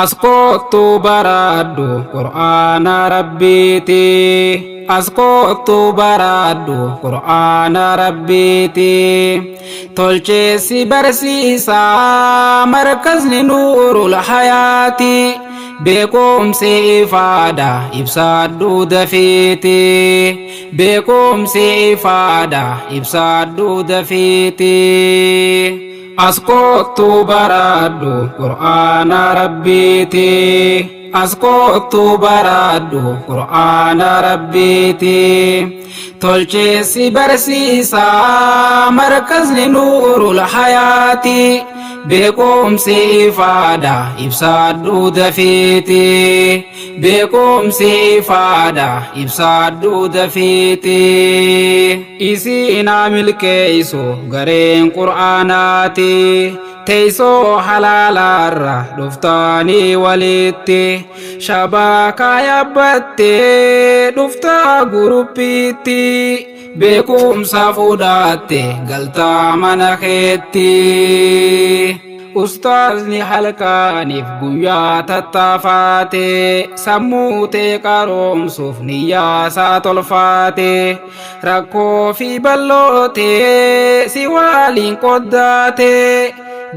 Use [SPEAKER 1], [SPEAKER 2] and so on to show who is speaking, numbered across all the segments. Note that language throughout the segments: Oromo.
[SPEAKER 1] As koottuu baradhu Qur'aana Rabbiiti. As koottuu baradhu Qur'aana Rabbiiti. Tolcheessi barsiisaa markazni nuurul hayaati. Beekumsi ifaadha ibsaadhu dafiiti. Beekumsi ifaadha ibsaadhu dafiiti. As koottuu baradhu Qur'aana Rabbiiti. As koottuu baradhu Qur'aana Rabbiiti. Tolcheessi barsiisaa markazni nuurul hayaati. Beekumsi ifaadha ibsaadhu dafiiti. Beekumsi ifaadha ibsaadhu dafiiti. Isiinaa milkeessu gareen Qur'aanaati. Teessoo halaalaarra dhuftaanii walitti. Shabakaa yaabbattee dhuftaa guruppiitti. Beekumsa fudhatte galtaa mana keetti. Ustaazni halkaaniif guyyaa tattaafaate sammuu tee qaroomsuuf niyyaasaa tolfaate rakkoo fi bal'ootee si waliin qoddaate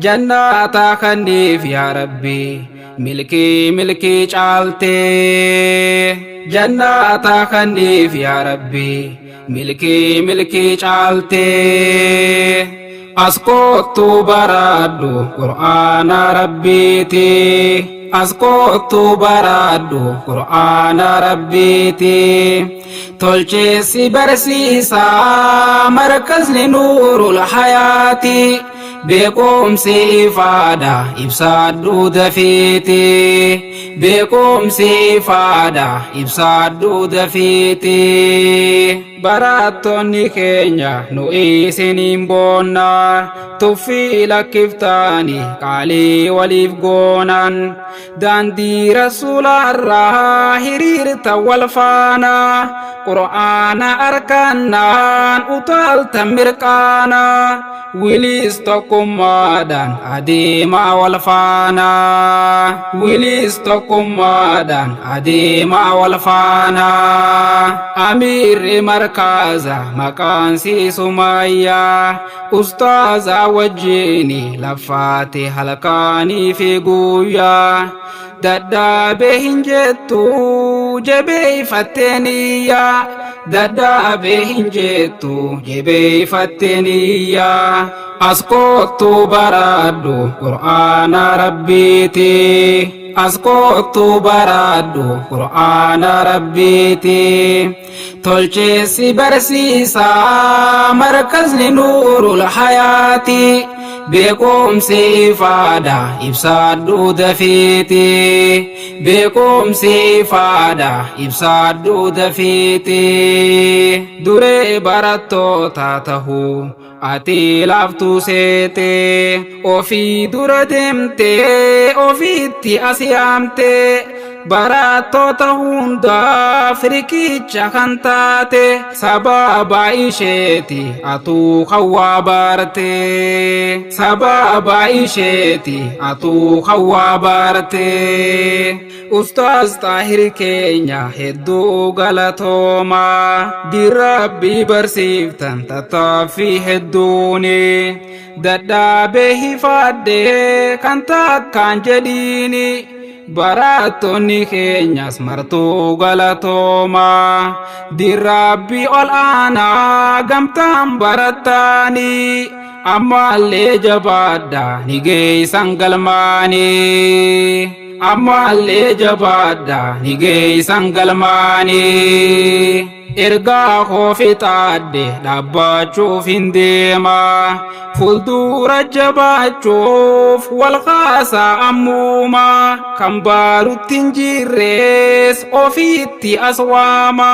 [SPEAKER 1] jannaata kanniif yaa Rabbi milkii milkii caalte jannaata kanniif yaa Rabbi milkii milkii caalte. As koottuu baradhu Qur'aana Rabbiiti. As koottuu baradhu Qur'aana Rabbiiti. Tolcheessi barsiisaa markazni nuurul hayaati. Beekumsi ifaadha ibsaadhu dafiiti. Beekumsi ifaadha ibsaadhu dafiiti. Barattoonni keenya nu isiniin boonna tuffii lakkiftaani qaalii waliif goonan daandii rasuulaarraa hiriirta wal faana qur'aana arkannaan utaalta mirqaana wiliis tokkummaadhaan adeemaa wal faana wiliis tokkummaadhaan adeemaa wal faana amiirri markaaza maqaan sii sumayyaa ustaaza wajjiini laffaate halkaanii fi guyyaa dadhaabee hin jettu jabeeffattee niyyaa dadhaabee hin jettu jabeeffattee niyyaa as koottuu baradhu Qur'aana Rabbiiti. As koottuu baradhu Qur'aana Rabbiiti. Tolcheessi barsiisaa markazni nuurul hayaati. Beekumsi ifaadha ibsaadhu dafiiti. Beekumsi ifaadha ibsaadhu dafiiti. Duree barattoota tahuu ati laaftuu seete ofii dura deemtee ofiitti as yaamte barattoota hundaaf riqicha kan taate sababa isheeti atuu hawwaa baarte sababa isheeti atuu hawwaa baarte. Ustaaz Xaahir keenya hedduu galatooma dirabbii barsiiftan tattaaffii hedduuni dadhaabee hifaadhee kan takkaan jedhiini barattoonni keenyas martuu galatooma dirabbii ol aanaa gamtaan barattaanii ammallee jabaadha ni geessan galmaanii. Ammallee jabaadha ni geessan galmaanii. Ergaa koo fixaadhe dhaabbachuuf hin deema. Fuuldura jabaachuuf wal kaasaa ammuuma. Kan baarutti hin jirres ofiitti as waama.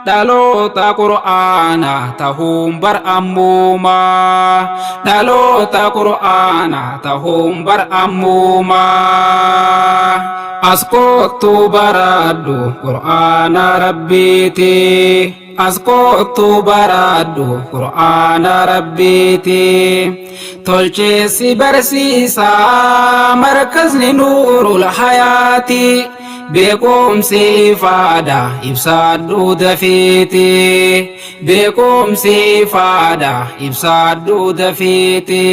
[SPEAKER 1] Dhaloota Qur'aana tahuun bar ammuuma. Dhaloota Qur'aana tahuun bar ammuuma. As koottuu baradhu Qur'aana Rabbiiti. As koottuu baradhu Qur'aana Rabbiiti. Tolcheessi barsiisaa markazni nuurul hayaati. Beekumsi ifaadha ibsaadhu dafiiti. Beekumsi ifaadha ibsaadhu dafiiti.